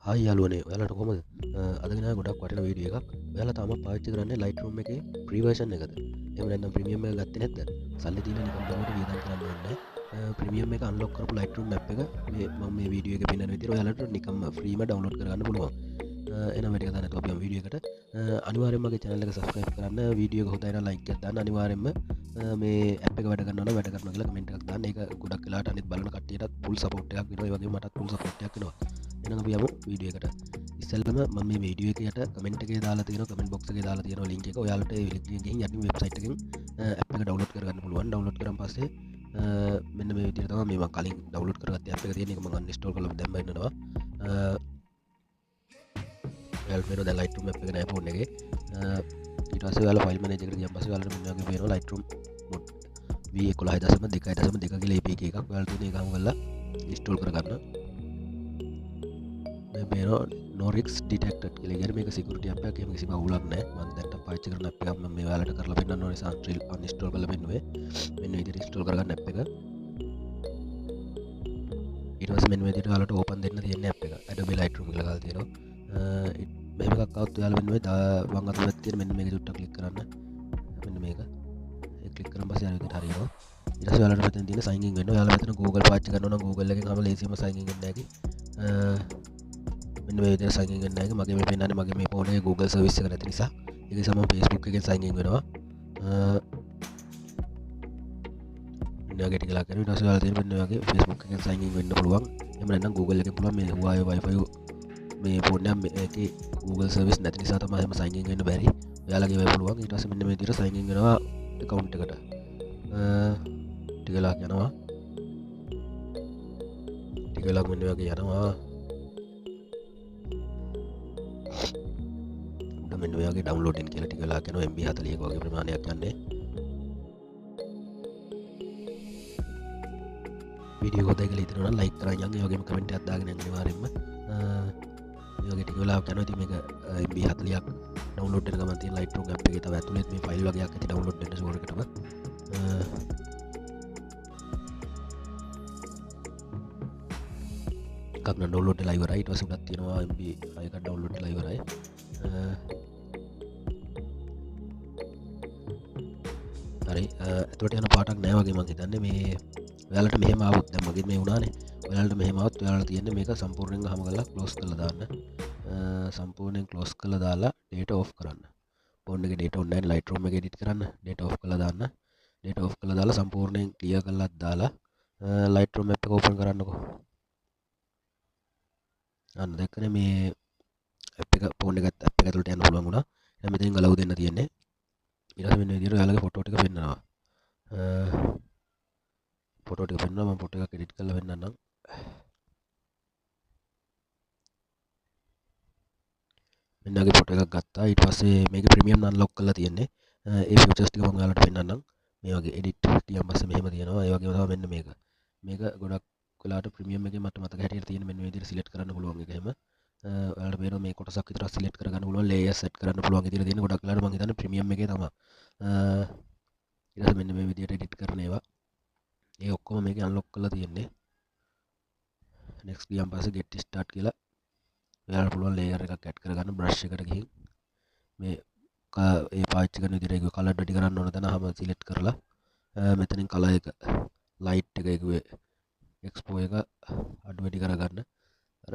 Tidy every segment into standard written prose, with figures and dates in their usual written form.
Hi යාළුවනේ, ඔයාලට කොහමද? අද ගෙනාවේ ගොඩක් වටින වීඩියෝ එකක්. ඔයාලා තාම පාවිච්චි කරන්නේ Lightroom එකේ ෆ්‍රී වර්ෂන් එකද? එහෙම නැත්නම් ප්‍රීමියම් එක ගත්තේ නැද්ද? සල්ලි දීලා නිකන් බොරුවට වියදම් කරන්න ඕනේ නැහැ. ප්‍රීමියම් එක අන්ලොක් කරපු Lightroom app එක මේ මම මේ වීඩියෝ එකේ පෙන්වන විදිහට ඔයාලට නිකම්ම ෆ්‍රීම ඩවුන්ලෝඩ් කරගන්න පුළුවන්. එහෙනම් වැඩි කතා නැතුව අපි යමු වීඩියෝ එකට. අනිවාර්යයෙන්ම මගේ channel එක subscribe කරන්න, වීඩියෝ එක හොඳයි නම් like එකක් දාන්න, අනිවාර්යයෙන්ම මේ ඇප් එක වැඩ කරනවා නම් වැඩ කරනවා කියලා කමෙන්ට් එකක් දාන්න. ඒක ගොඩක් වෙලාවට අනිත් බලන කට්ටියටත් ෆුල් සපෝට් එකක් වෙනවා. ඒ වගේම මටත් ෆුල් සපෝට් එකක් වෙනවා. එහෙනම් අපි යමු වීඩියෝ එකට. ඉස්සෙල්ලම මම මේ වීඩියෝ එක යට කමෙන්ට් එකේ දාලා තියෙනවා, කමෙන්ට් බොක්ස් එකේ දාලා තියෙනවා ලින්ක් එක. ඔයාලට ඒ ලින්ක් එකෙන් ගිහින් යටින් වෙබ්සයිට් එකෙන් ඇප් එක ඩවුන්ලෝඩ් කරගන්න පුළුවන්. ඩවුන්ලෝඩ් කරන් පස්සේ මෙන්න මේ විදිහට තමයි මේ මම කලින් ඩවුන්ලෝඩ් කරගත්ත ඇප් එක තියෙන එක මම අන්ඉන්ස්ටෝල් කරලා දැම්ම ඉන්නවා. ඔයාලට පේනවා දැන් Lightroom app එක නෑ ෆෝන් එකේ. ඊට පස්සේ ඔයාලා ෆයිල් මැනේජර් එකට ගියන් පස්සේ ඔයාලට මෙන්න වගේ පේනවා Lightroom mod V11.2.2 කියලා APK එකක්. ඔයාලට තියෙන එක හමු කරලා ඉන්ස්ටෝල් කරගන්න. මේ පේනවා no risks detected කියලා. ඒ කියන්නේ මේක security app එකක්. එහෙම කිසිම අවුලක් නෑ. මම දැන් පාවිච්චි කරන app එකක් මම මේ ඔයාලට කරලා පෙන්නන්න ඕනේ නිසා uninstall කරලා පෙන්නුවේ. මෙන්න මේ විදිහට ඉන්ස්ටෝල් කරගන්න app එක. ඊට පස්සේ මෙන්න මේ විදිහට ඔයාලට open දෙන්න තියෙන app එක. Adobe Lightroom කියලා ගාලා තියෙනවා. මෙහෙම එකක් આવත් ඔයාලා මෙන්න මේ වම් අත පැත්තේ තියෙන මෙන්න මේක චුට්ටක් ක්ලික් කරන්න. මෙන්න මේක. ඒ ක්ලික් කරන් පස්සේ අර විදිහට හරියනවා. ඊට පස්සේ ඔයාලට මෙතන තියෙන sign in වෙන්න. ඔයාලා මෙතන Google පාවිච්චි කරනවා නම් Google එකෙන් හැම ලේසියෙන්ම sign in වෙන්න හැකි. මෙන්න මේ විදිහට sign in වෙන්න හැකි. මගේ මේ පෙන්නන්නේ මගේ මේ ෆෝන් එකේ Google service එක නැති නිසා. ඒක නිසා මම Facebook එකෙන් sign in වෙනවා. මෙන්න වගේ ටික ලා කරනවා. ඊට පස්සේ ඔයාලා තියෙන මෙන්න වගේ Facebook එකෙන් sign in වෙන්න පුළුවන්. එහෙම නැත්නම් Google එකෙන් පුළුවන්. මේ Huawei Wi-Fi මේ ෆෝන් එක මේකේ Google service නැති නිසා තමයි එහෙම sign in වෙන්න බැරි. ඔයාලගේ ඒවා පුළුවන්. ඊට පස්සේ මෙන්න මේ විදිහට sign in වෙනවා account එකට. ටික වෙලාවක් යනවා. ටික වෙලාවක් මෙන්න වගේ යනවා. උඩ මෙන්න මේ වගේ ඩවුන්ලෝඩ් වෙන කියලා ටික වෙලාවක් යනවා. MB 40ක වගේ ප්‍රමාණයක් යන්නේ. වීඩියෝ එක හොඳයි කියලා හිතෙනවා නම් ලයික් කරන් යන්න. ඒ වගේම කමෙන්ට් එකක් දාගෙන යන්න අනිවාර්යෙන්ම. මේ වගේ ටික වෙලාවක් යනවා. ඉතින් මේක MB 40ක් ඩවුන්ලෝඩ් වෙන ගමන් තියෙන Lightroom app එකේ තව ඇතුළෙත් මේ ෆයිල් වගේක් ඇති ඩවුන්ලෝඩ් වෙන්න ෂුවර් එකටම. එකක් නම් ඩවුන්ලෝඩ් වෙලා ඉවරයි. ඊට පස්සේ උඩක් තියෙනවා MB එකක් ඩවුන්ලෝඩ් වෙලා ඉවරයි. හරි. ඇතුළට යන පාටක් නෑ වගේ මං හිතන්නේ. මේ ඔයාලට මෙහෙම ආවොත් දැන් මගෙත් මේ වුණානේ. ඔයාලට මෙහෙම ආවොත් ඔයාලට තියෙන්නේ මේක සම්පූර්ණයෙන් හම කරලා ක්ලෝස් කරලා දාන්න. සම්පූර්ණයෙන් ක්ලෝස් කරලා දාලා data off කරන්න. ෆෝන් එකේ data on නැහැ Lightroom එක එඩිට් කරන්න. data off කරලා දාන්න. data off කරලා දාලා සම්පූර්ණයෙන් ක්ලියර් කරලාත් දාලා Lightroom app එක ඕපන් කරන්නකෝ. අන්න දැක්කනේ මේ ඇප් එක ෆෝන් එකත් ඇප් එක ඇතුළට යන්න පුළුවන් වුණා. දැන් මෙතනින් අලව් දෙන්න තියෙන්නේ. ඊට පස්සේ මෙන්න විදිහට ඔයාලගේ ෆොටෝ ටික පෙන්නනවා. ෆොටෝ ටික පෙන්නනවා. මම ෆොටෝ එකක් එඩිට් කරලා පෙන්නන්නම්. මෙන්න වගේ ෆොටෝ එකක් ගත්තා. ඊට පස්සේ මේකේ ප්‍රීමියම් අන්ලොක් කරලා තියෙන්නේ. ඒ ෆීචර්ස් ටික මම ඔයාලට පෙන්නන්නම්. මේ වගේ එඩිට් ගියන් පස්සේ මෙහෙම තියෙනවා. ඒ වගේම තමයි මෙන්න මේක. මේක ගොඩක් වෙලාවට ප්‍රීමියම් එකේ මට මතක හැටියට තියෙන මෙන්න මේ විදිහට සිලෙක්ට් කරන්න පුළුවන් එක එහෙම. ඔයාලට පේනවා මේ කොටසක් විතරක් සිලෙක්ට් කරගන්න පුළුවන්, ලේයර් සෙට් කරන්න පුළුවන් විදිහට තියෙන ගොඩක් වෙලාවට මම හිතන්නේ ප්‍රීමියම් එකේ තමයි. ඊට පස්සේ මෙන්න මේ විදිහට එඩිට් කරන ඒවා. ඒ ඔක්කොම මේකේ අන්ලොක් කරලා තියෙන්නේ. නෙක්ස්ට් ගියන් පස්සේ get start කියලා ඔයාලට පුළුවන් ලේයර් එකක් ඇඩ් කරගන්න. බ්‍රෂ් එකට ගිහින් මේ ඒ පාවිච්චි කරන විදිහට ඒක කලර් වැඩි කරන්න ඕන තැන හැම සිලෙක්ට් කරලා මෙතනින් කලර් එක ලයිට් එක ඒකුවේ එක්ස්පෝ එක අඩු වැඩි කරගන්න. අර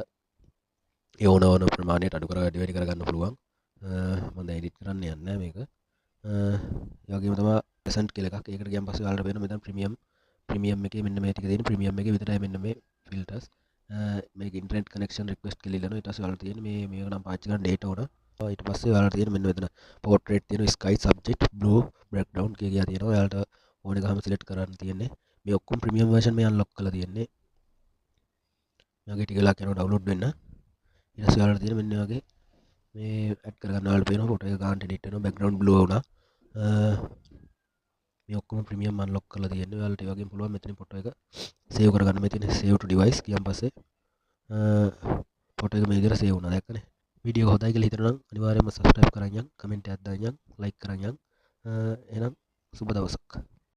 ඒ ඕන ඕන ප්‍රමාණයට අඩු කර වැඩි වැඩි කරගන්න පුළුවන්. මම දැන් එඩිට් කරන්න යන්නේ නැහැ මේක. ඒ වගේම තමයි ප්‍රසන්ට් කියලා එකක්. ඒකට ගියන් පස්සේ ඔයාලට පේනවා මෙතන ප්‍රීමියම් එකේ මෙන්න මේ ටික තියෙන ප්‍රීමියම් එකේ විතරයි මෙන්න මේ ෆිල්ටර්ස්. මේක ඉන්ටර්නෙට් කනෙක්ෂන් රික්වෙස්ට් කියලා ඉල්ලනවා. ඊට පස්සේ ඔයාලට තියෙන මේක නම් පාවිච්චි කරන්න ඩේටා ඕන. ඊට පස්සේ ඔයාලට තියෙන මෙන්න මෙතන පෝට්‍රේට් තියෙනවා, ස්කයි සබ්ජෙක්ට් බ්ලූ බ්‍රේක්ඩවුන් කිය කියා තියෙනවා. ඔයාලට ඕන එක හැම සිලෙක්ට් කරන්න තියෙන්නේ. මේ ඔක්කොම ප්‍රීමියම් වර්ෂන් මේ අන්ලොක් කරලා තියෙන්නේ. මේ වගේ ටික වෙලාවක් යනවා ඩවුන්ලෝඩ් වෙන්න. ඊට පස්සේ ඔයාලට තියෙන මෙන්න මේ වගේ මේ ඇඩ් කරගන්න. ඔයාලට පේනවා ෆොටෝ එක ගන්නට එඩිට් වෙනවා, බෑග්ග්‍රවුන්ඩ් බ්ලූ වුණා. මේ ඔක්කොම ප්‍රීමියම් අන්ලොක් කරලා තියෙන්නේ. ඔයාලට ඒ වගේම පුළුවන් මෙතනින් ෆොටෝ එක සේව් කරගන්න. මේ තියෙන සේව් ටු ඩිවයිස් කියන් පස්සේ ෆොටෝ එක මේ විදිහට සේව් වුණා. දැක්කනේ. වීඩියෝ එක හොඳයි කියලා හිතනවා නම් අනිවාර්යයෙන්ම සබ්ස්ක්‍රයිබ් කරන් යන්න, කමෙන්ට් එකක් දාන්න යන්න, ලයික් කරන් යන්න. එහෙනම් සුබ දවසක්.